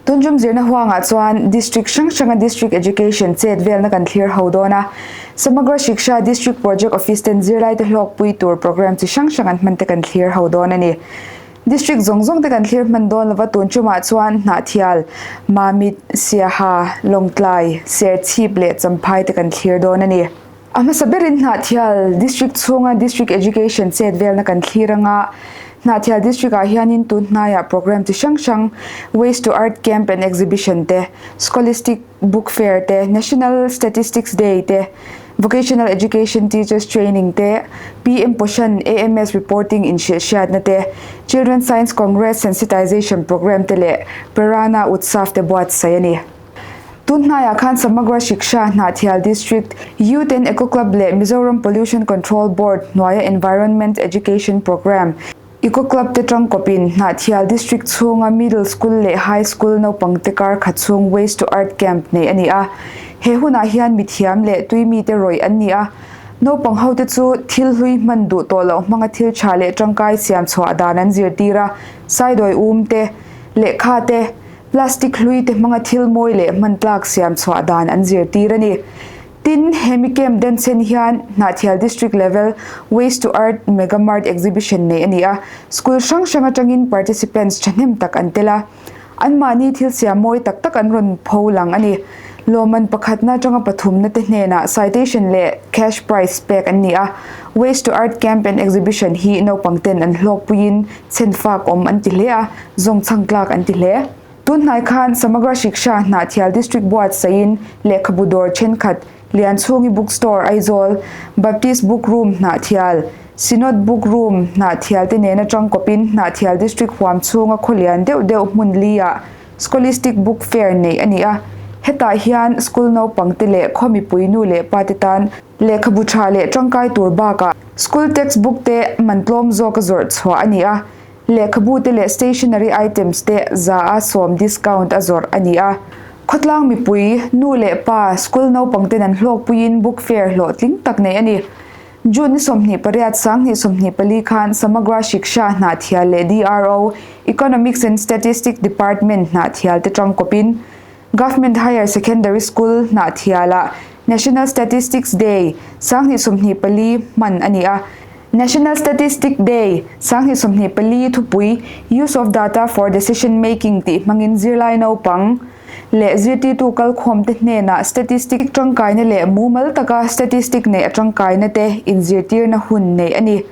Tuntum zirna huangah chuan District hrang hranga District Education chet velna kan thlir ho dawn a. Samagra Shiksha District Project Office ten zirlaite hlawkpui tur programme chi hrang hrang an hman te kan thlir ho dawn a ni. District zawng zawng te kan thlir hman dawn lova tun tumah chuan Hnahthial, Mamit, Siaha, Lawngtlai, Serchhip leh Champhai te kan thlir dawn a ni. A hmasa berin Hnahthial District chhunga District Education chet velna kan thlir anga Hnahthial District ah hianin tun hnaiah programme chi hrang hrang Waste to Art Camp and Exhibition te, Scholastic Book Fair te, National Statistics Day te, Vocational Education Teachers Training te, PM Poshan AMS Reporting inhrilhhriatna te, Children Science Congress Sensitization Programme te leh Prerana Utsav te buatsaih a ni. Tun hnaiah khan Samagra Shiksha Hnahthial District Youth and Eco Club leh Mizoram Pollution Control Board hnuaia Environment Education Programme, Eco Club te tangkawpin Hnahthial District chhunga Middle School leh High School naupangte kar khat chhung Waste to Art Camp neih a ni a. He hunah hian mithiam leh tuimite rawih an ni a. Naupang hote chu thil hlui hman duh tawh loh hmanga thil tha leh tangkai siam chhuah dan an zirtir a, saidawi um te, lehkha te, Plastic hlui te hmanga thil mawi leh hman tlak siam chhuah dan an zirtir a ni. Tin, he mi camp denchhen hian Hnahthial District Level Waste to Art Mega Mart Exhibition neih a ni a, school hrang hrang atangin participants thahnem tak an tel a. Anmahni thil siam mawi tak tak an rawn pho lang a ni. Lawmman pakhatna atanga pathumna te hnenah citation leh cash prize pek an ni a. Waste to Art Camp and Exhibition hi naupang ten an hlawkpuiin chhenfak awm an ti hle a, zawngchhang tlak an ti hle. Tun hnai khan Samagra Shiksha Hnahthial District buatsaihin lehkhabu dawr thenkhat, Lianchhungi Book Store Aizawl, Baptist Book Room Hnahthial, Synod Book Room Hnahthial te nena tangkawpin Hnahthial District huam chhunga khaw lian deuh deuh hmun li-ah Scholastic Book Fair neih a ni a. Hetah hian school naupangte leh khaw mipui nu leh pa te tan Lehkhabu tha leh tangkai tur bakah school text book te man tlawm zawk a zawrh chhuah a ni a, lehkhabu te leh stationery items te 100% discount a zawrh a ni a. Khawtlang mipui, nu leh pa, school naupang ten an hlawkpuiin book fair hlawhtling tak neih a ni. June ni 28 2024 khan Samagra Shiksha Hnahthial leh DRO, Economics and Statistics Department Hnahthial te tangkawpin Government Higher Secondary School Hnahthialah National Statistics Day 2024 hman a ni a. National Statistic Day 2024 thupui Use of Data for Decision Making tih hmangin zirlai naupang leh zirtirtu kalkhawmte hnenah statistic tangkaina leh mumal taka statistic neih a tangkaina te inzirtirna hun neih a ni.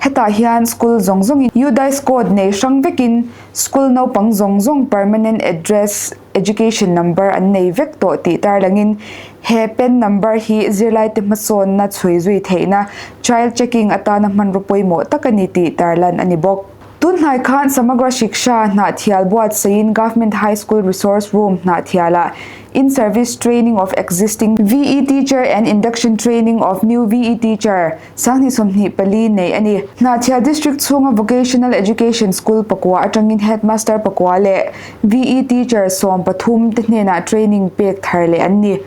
Hetah hian school zawng zawngin UDISE code nei hrang vekin School naupang zawng zawng permanent address, education number an nei vek tawh tih tarlangin he pen number hi zirlaite hmasawnna chhui zui theihna child checking atana hmanraw pawimawh tak a ni tih tarlan a ni bawk. Tun hnai khan Samagra Shiksha Hnahthial buatsaiin Government High School Resource Room Hnahthialah In-service training of existing VE teacher and induction training of new VE teacher 2024 neih a ni. Hnahthial District chhunga Vocational Education School pakua atangin Headmaster pakua leh VE Teacher 13 te hnenah training pek thar leh an ni.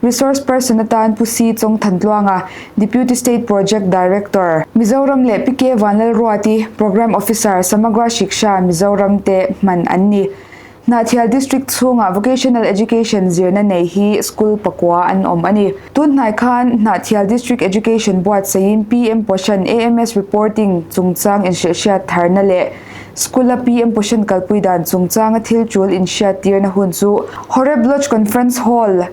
Resource person atan Pu Si Chawng Thantluanga, Deputy State Project Director, Mizoram leh Pi K Vanlalruati, Programme Officer, Samagra Shiksha, Mizoram te hman an ni. Hnahthial District chhungah Vocational Education zirna nei hi school pakua an awm a ni. Tun hnai khan Hnahthial District Education buatsaiin PM Poshan AMS Reporting chungchang inhrilhhriat tharna leh School-a PM Poshan kalpui dan chungchanga thil tul inhriattirna hun chu Horeb Lodge Conference Hall,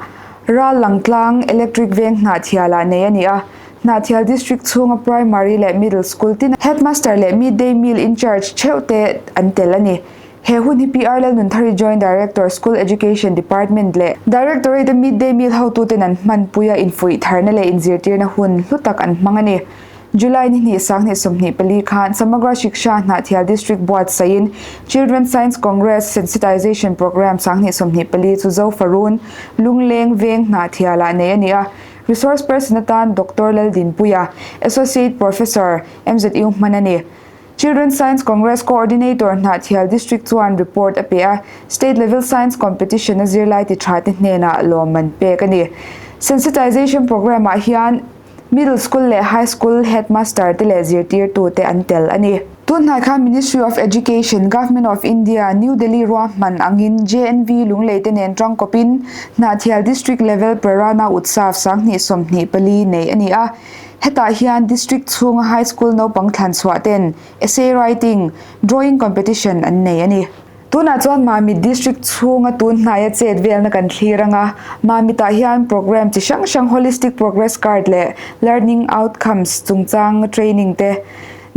Ral Langtlang, Electric Veng Hnahthialah nei a ni a. Hnahthial District chhunga Primary leh Middle School tin Headmaster leh Midday Meal in-charge theuh te an tel a ni. He hun hi PR Lalnunthari Joint Director School Education Department leh Directorate a Mid-Day Meal hotuten an hmanpui a infuih tharna leh inzirtirna hun hlu tak an hmang a ni. July ni hnih 2024 khan Samagra Shiksha Hnahthial District buatsaihin Children Science Congress Sensitization Programme 2024 chu Zofarun, Lungleng Veng Hnahthialah nei a ni a. Resource person atan Doctor Laldinpuia, Associate Professor, MZU hman a ni. Children Science Congress Coordinator Hnahthial District chuan report a pe a, State Level Science Competition a zirlai ti tha te hnenah lawmman pek a ni. Sensitization Programme ah hian Middle School leh High School Headmaster te leh zirtirtu te an tel a ni. Tun hnai khan Ministry of Education, Government of India, New Delhi ruahman angin JNV Lunglei te nen tangkawpin Hnahthial District Level Prerana Utsav 2024 nei a ni a. Hetah hian District chhunga High School naupang thlan chhuah ten Essay Writing, Drawing Competition an nei a ni. Tunah chuan Mamit District chhunga tun hnaia chet velna kan thlir ang a, Mamitah hian programme chi hrang hrang Holistic Progress Card leh Learning Outcomes chungchang training te,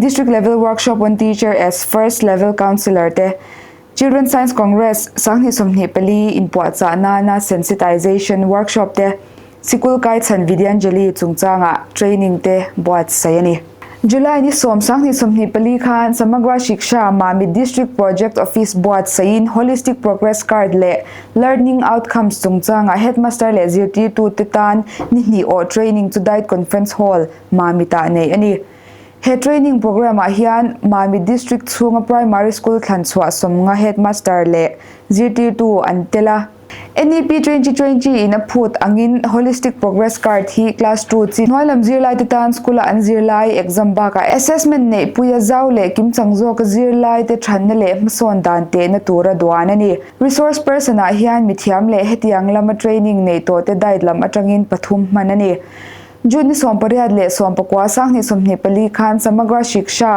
District Level Workshop on Teacher as First Level Counsellor te, Children Science Congress 2024 inpuahchah nana Sensitization Workshop te, Sikul Kaichhan Vidyanjali chungchanga training te buatsaih a ni. July ni sawm 2024 khan Samagra Shiksha Mamit District Project Office buatsaihin Holistic Progress Card leh Learning Outcomes chungchanga Headmaster leh zirtirtute tan ni hnih awh training chu Diet Conference Hall, Mamit-ah neih a ni. He training programme-ah hian Mamit District chhunga Primary School thlanchhuah 50 Headmaster leh zirtirtu an tel a. NEP 2020 in a phut angin Holistic Progress Card hi Class 2 chi hnuailam zirlaite tan school-a an zirlai exam bakah assessment neihpuia zau leh kimchang zawka zirlaite thanna leh hmasawn dan tehna tura duan a ni. Resource person-ah hian mithiam leh hetiang lama training neih tawhte diet lam atangin pathum hman a ni. June ni 18 leh 19 2024 khan Samagra Shiksha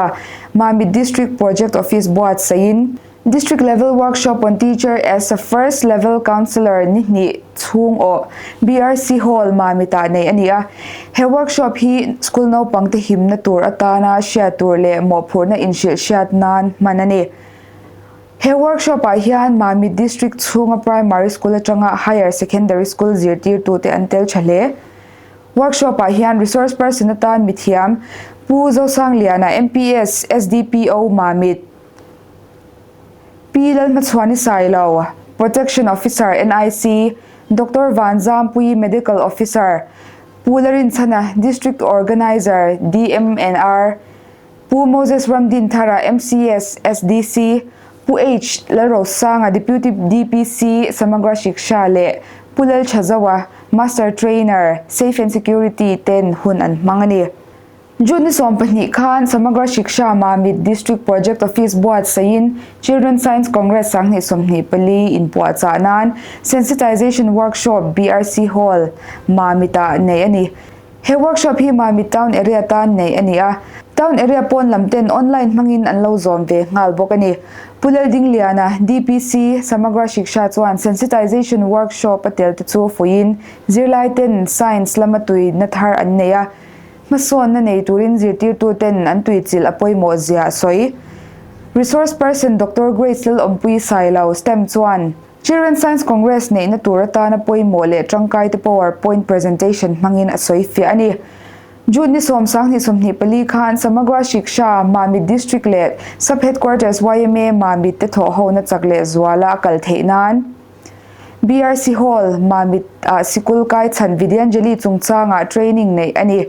Mamit District Project Office buatsaihin District Level Workshop on Teacher as a First Level Counsellor ni hnih chhung awh BRC Hall Mamitah nei a ni a. He workshop hi school naupangte himna tur atana hriat tur leh mawhphurhna inhrilh hriat nan hman a ni. He workshop ah hian Mamit District chhunga Primary School atanga Higher Secondary School zirtirtute an tel tha hle. Workshop ah hian resource person atan mithiam Pu Zosangliana, MPS, SDPO, Mamit, Pi Lalhmachhuani Sailo, Protection Officer, NIC, Doctor Van Zampuii, Medical Officer, Pu Larinchhana, District Organiser, DMNR, Pu Moses Ramdinthara, MCS, SDC, Pu H Lalrosanga, Deputy DPC, Samagra Shiksha leh Pu Lalthazaua, Master Trainer, Safe and Security ten hun an hmang a ni. June ni 12 khan Samagra Shiksha Mamit District Project Office buatsaihin Children Science Congress 2024 inpuahchah nan Sensitization Workshop BRC Hall, Mamit-ah neih a ni. He workshop hi Mamit Town Area tan neih a ni a, Town Area pawn lam ten online hmangin an lo zawm ve nghal bawk a ni. Pu Laldingliana, DPC, Samagra Shiksha chuan Sensitization Workshop a tel te chu fuihin zirlai ten Science lama tuina thar an nei a, Hmasawnna nei turin zirtirtuten an tuichilh a pawimawh zia a sawi. Resource person Doctor Grace Lalawmpui Sailo, stem chuan Children Science Congress neihna tur atana pawimawh leh tangkaite power point presentation hmangin a sawi fiah a ni. June ni sawm 2024 khan Samagra Shiksha, Mamit District leh Sub Headquarters yma Mamit te thawhhona chak leh zuala a kal theih nan BRC Hall, Mamit ah sikul kai chhan Vidyanjali chungchangah training neih a ni.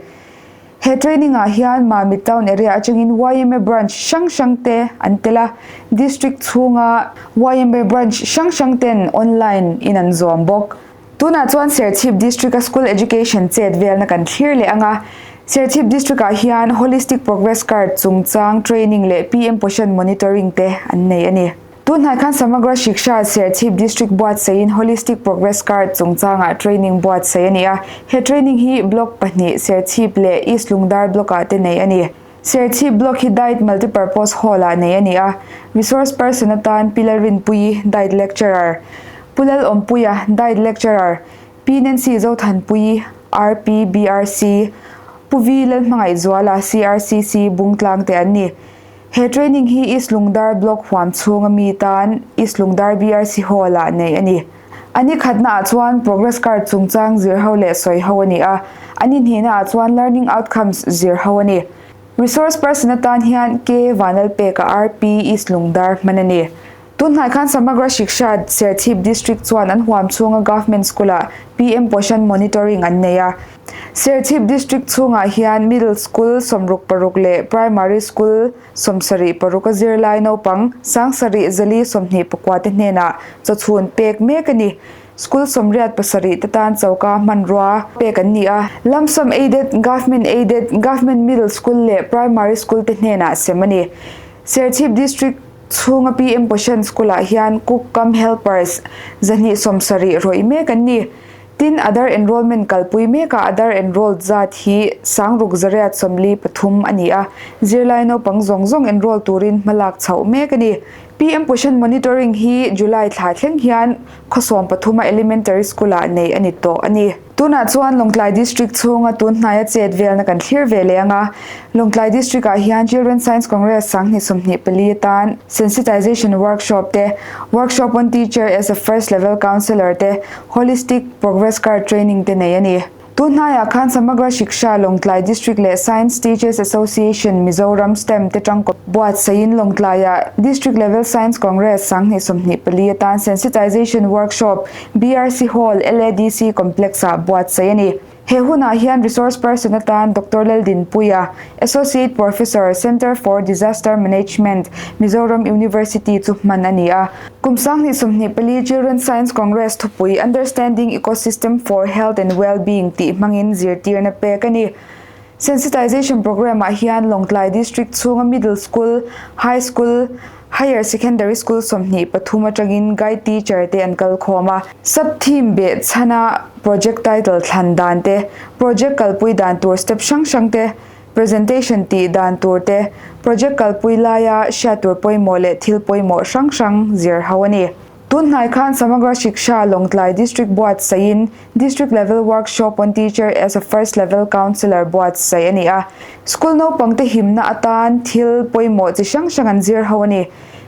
He training ah hian Mamit Town area atangin yma branch hrang hrang te an tel a, District chhunga yma branch hrang hrang ten online in an zawm bawk. Tunah chuan Serchhip District a School Education chet velna kan thlir leh ang a, Serchhip District ah hian Holistic Progress Card chungchang training leh PM Poshan Monitoring te an nei a ni. Tunhnai khan Samagra Shiksha Serchhip District buatsaihin Holistic Progress Card chungchangah training buatsaih a ni a. He training hi Block pahnih, Serchhip leh East Lungdar Block-ah te nei a ni. Serchhip Block hi Diet Multipurpose Hall-ah nei a ni a. Resource person atan Pi Lalrinpuii, Diet Lecturer, Pu Lalawmpuia, Diet Lecturer, Pi Nancy Zothanpuii, RPBRC, Pu V Lalhmangaihzuala, CRCC, Bungtlang te an ni. He training hi East Lungdar Block huam chhunga mi tan East Lungdar BRC Hall-ah neih a ni. A ni khatnaah chuan Progress Card chungchang zir ho leh sawi ho a ni a, a ni hnihnaah chuan Learning Outcomes zir ho a ni. Resource person atan hian K Vanlalpeka RP East Lungdar hman a ni. Tunhnai khan Samagra Shiksha Serchhip District chuan an huam chhunga Government School-ah PM Poshan Monitoring an nei a. Serchhip District chhungah hian Middle School 66 leh Primary School 76 a zirlai naupang 7424 te hnenah chawchhun pek mek a ni. School 87 te tan choka hmanrua pek an ni a. Lump sum aided, Government aided, Government Middle School leh Primary School te hnenah sem a ni. Serchhip District chhunga PM Poshan School-ah hian Cook cum Helpers 270 rawih mek an ni. Tin, Aadhaar enrollment kalpui mekah Aadhaar enrolled zat hi 6843 a ni a, zirlai naupang zawng zawng enroll turin hmalak chhoh mek a ni. PM Poshan Monitoring hi July thla thleng hian khaw 13 a Elementary School-ah neih a ni tawh a ni. Tunah chuan Lawngtlai District chhunga tun hnaia chet velna kan thlir ve leh ang a, Lawngtlai District-ah hian Children Science Congress 2024 atan Sensitization Workshop te, Workshop on Teacher as a First Level Counsellor te, Holistic Progress Card Training te nei a ni. Tun hnaiah khan Samagra Shiksha Lawngtlai District leh Science Teachers Association Mizoram STEM te tangkawp buatsaihin Lawngtlaiah District Level Science Congress 2024 atan Sensitization Workshop BRC Hall, LADC Complex-ah buatsaih a ni. He hunah hian resource person atan Doctor Laldinpuia, Associate Professor, Centre for Disaster Management, Mizoram University chu hman a ni a. Kum 2024 Children's Science Congress thupui Understanding Ecosystem for Health and Well-being tih hmangin zirtirna pek a ni. Sensitization programme-ah hian Lawngtlai District chhunga Middle School, High School, Higher Secondary School 23 atangin Guide Teacher te an kal khawm a. Sub-theme beh chhana project title thlan dan te, project kalpui dan tur step hrang hrang te, presentation tih dan tur te, project kalpui laia hriat tur pawimawh leh thil pawimawh hrang hrang zir ho a ni. Tun hnai khan Samagra Shiksha Lawngtlai District buatsaihin District Level Workshop on Teacher as a First Level Counsellor buatsaih a ni a. School naupangte himna atan thil pawimawh chi hrang hrang an zir ho a ni.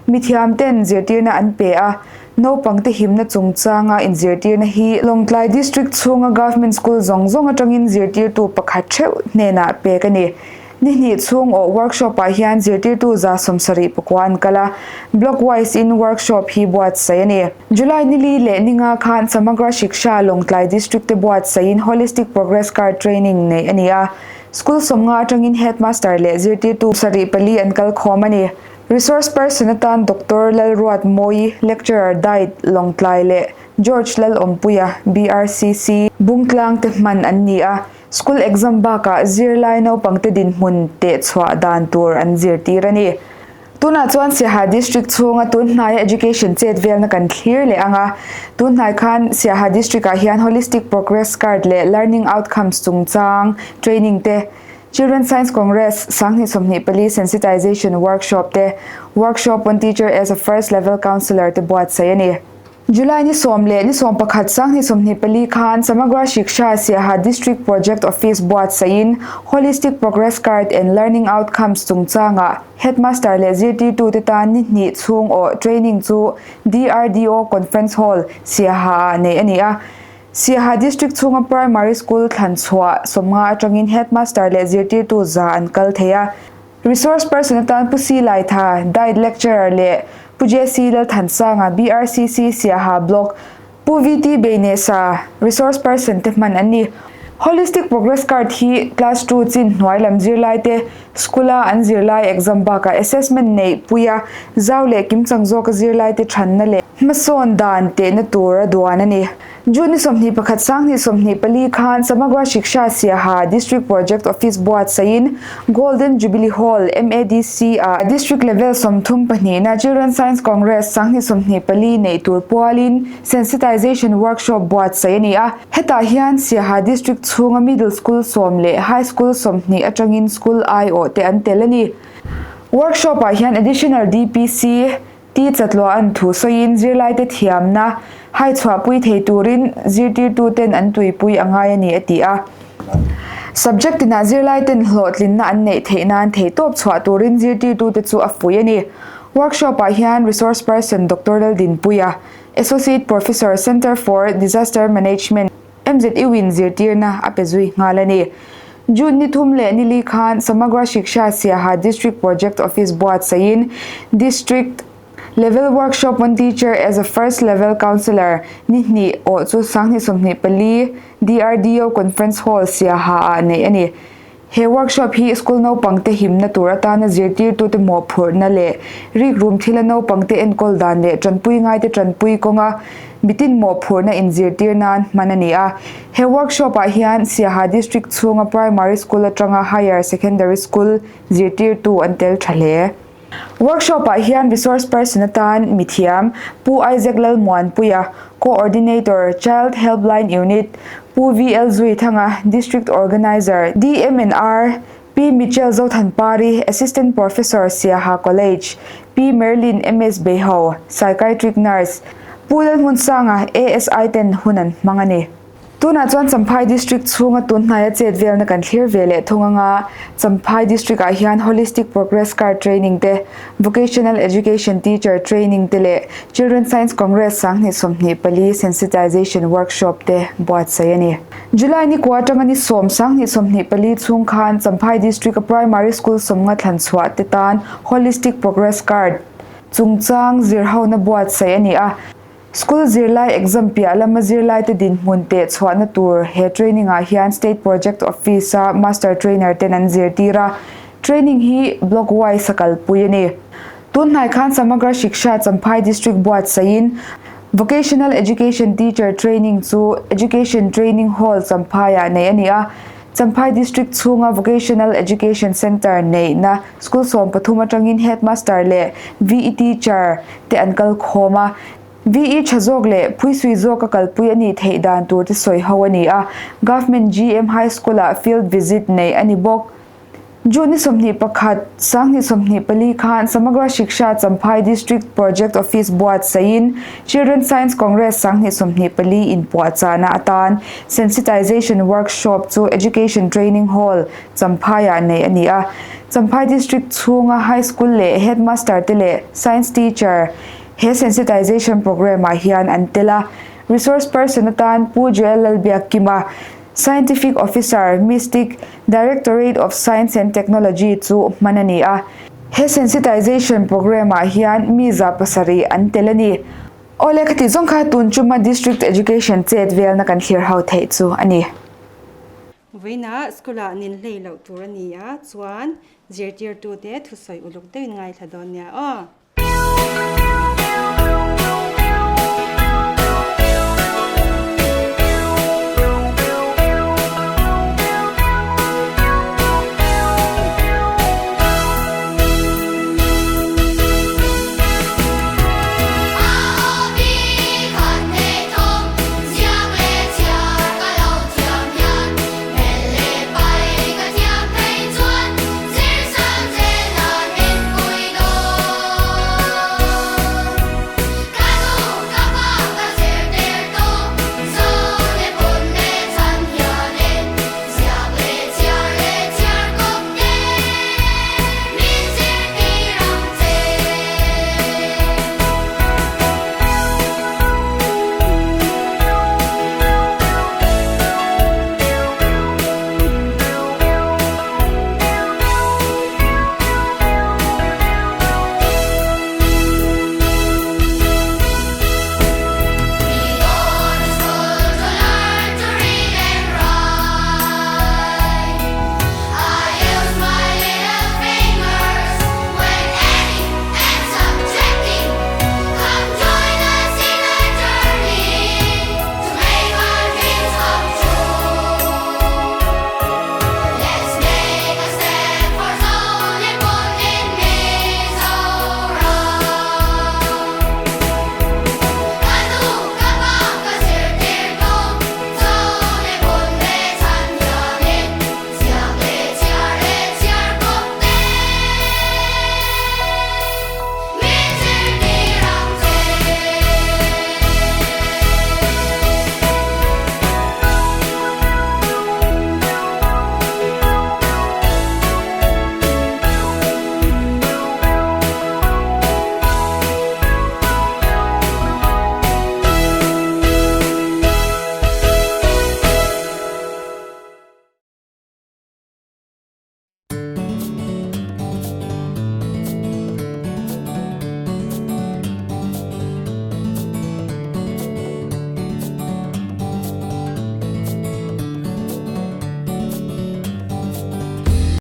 Mithiam ten zirtirna an pe a, naupangte himna chungchanga inzirtirna hi Lawngtlai District chhunga Government School zawng zawng atangin zirtirtu pakhat theuh hnenah pek a ni. Ni hnih chhung awh workshop ah hian zirtirtu 79 an kal a, block wise in workshop hi buatsaih a ni. July ni li leh ni nga khan Samagra Shiksha Lawngtlai District te buatsaihin Holistic Progress Card Training neih a ni a, school 50 atangin Headmaster leh zirtirtu 74 an kal khawm a ni. Resource person atan Doctor Lalruat Mawi, Lecturer Diet, Lawngtlai leh George Lalawmpuia, BRCC, Bungtlang te hman an ni a. School exam bakah zirlai naupangte dinhmun tehchhuah dan tur an zirtir a ni. Tunah chuan Siaha District chhunga tun hnaia education chet velna kan thlir leh ang a. Tun hnai khan Siaha District-ah hian Holistic Progress Card leh Learning Outcomes chungchang training te, Children Science Congress 2024 Sensitization Workshop te, Workshop on Teacher as a First Level Counsellor te buatsaih a ni. July ni 10 leh ni 11 2024 khan Samagra Shiksha Siaha District Project Office buatsaihin Holistic Progress Card and Learning Outcomes chungchangah Headmaster leh zirtirtute tan ni hnih chhung awh training chu DRDO Conference Hall, Siaha-ah neih a ni a. Siaha District chhunga Primary School thlanchhuah 50 atangin Headmaster leh zirtirtu 100 an kal thei a. Resource person atan Pu Si Laitha, Diet Lecturer leh Pu JC Lalthansanga, BRCC Siaha Block, Pu VT Beinesa, Resource person te hman an ni. Holistic Progress Card hi Class 2 chin hnuai lam zirlai te school-a an zirlai exam bakah assessment neih puia zau leh kimchang zawka zirlai te thanna leh hmasawn dan tehna tur a duan a ni. June ni 21 2024 khan Samagra Shiksha Siaha District Project Office buatsaihin Golden Jubilee Hall, MADC, ah District Level 32na Children Science Congress 2024 neih tur pualin Sensitization Workshop buatsaih a ni a. Hetah hian Siaha District chhunga Middle School 10 leh High School 20 atangin School aiawh te an tel a ni. Workshop ah hian Additional DPC, Ti chatluah an thu sawiin zirlaite thiamna hai chhuahpui thei turin zirtirtuten an tuipui a ngai a ni a ti a. Subject tinah zirlaiten hlawhtlinna an neih theih nan theihtawp chhuah turin zirtirtute chu a fuih a ni. Workshop-ah hian Resource Person Doctor Laldinpuia, Associate Professor, Centre for Disaster Management, MZU-in zirtirna a pe zui nghal a ni. June ni 3 leh ni li khan Samagra Shiksha Siaha District Project Office buatsaihin District Level Workshop on Teacher as a First Level Counsellor ni hnih awh chu 2024 DRDO Conference Hall Siaha-ah neih a ni. He workshop hi school naupangte himna tur atana zirtirtute mawhphurhna leh rikrum thila naupangte enkawl dan leh tanpui ngaite tanpui kawnga mitin mawhphurhna inzirtir nan hman a ni a. He workshop ah hian Siaha District chhunga Primary School atanga Higher Secondary School zirtirtu an tel tha hle. Workshop-ah hian resource person atan mithiam Pu Isaac Lalmuanpuia, Coordinator, Child Helpline Unit, Pu VL Zuithanga, District Organiser, DMNR, Pi Michelle Zothanpari, Assistant Professor, Siaha College, Pi Merlin MS Beiho, Psychiatric Nurse, Pu Lalhmunsanga, ASI ten hun an hmang a ni. Tunah chuan Champhai District chhunga tun hnaia chet velna kan thlir ve leh thung anga Champhai District ah hian Holistic Progress Card Training te, Vocational Education Teacher Training te leh Children Science Congress 2024 Sensitization Workshop te buatsaih a ni. July ni kua atanga ni sawm 2024 chhung khan Champhai District a Primary School sawmnga thlan chhuah te tan Holistic Progress Card chungchang zirhona buatsaih a ni a. School zirlai exam piah lama zirlaite dinhmun teh chhuahna tur he training ah hian State Project Office a Master Trainer ten an zirtir a, training hi Block wise a kalpui a ni. Tun hnai khan Samagra Shiksha Champhai District buatsaihin Vocational Education Teacher Training chu Education Training Hall Champhai ah neih a ni a, Champhai District chhunga Vocational Education Centre neihna School 13 atangin Headmaster leh VE Teacher te an kal khawm a, VE tha zawk leh phuisui zawka kalpui a nih theih dan tur te sawi ho a ni a, Government GM High School-ah field visit neih a ni bawk. June ni 21, 2024 khan Samagra Shiksha Champhai District Project Office buatsaihin Children Science Congress 2024 inpuahchahna atan Sensitization Workshop chu Education Training Hall, Champhaiah neih a ni a. Champhai District chhunga High School leh Headmaster te leh Science Teacher he sensitization programme ah hian an tel a. Resource person atan Pu Joel Lalbiakkima, Scientific Officer, Mistic, Directorate of Science and Technology chu hman a ni a. He sensitization programme ah hian mi 700 an tel a ni. Awle khati zawng kha tun chuma District Education chet velna kan thlir ho theih chu a ni. Vawiinah school-ah nin hlei loh tur a ni a, chuan zirtirtute thusawi uluk deuhin ngaithla dawn nia aw.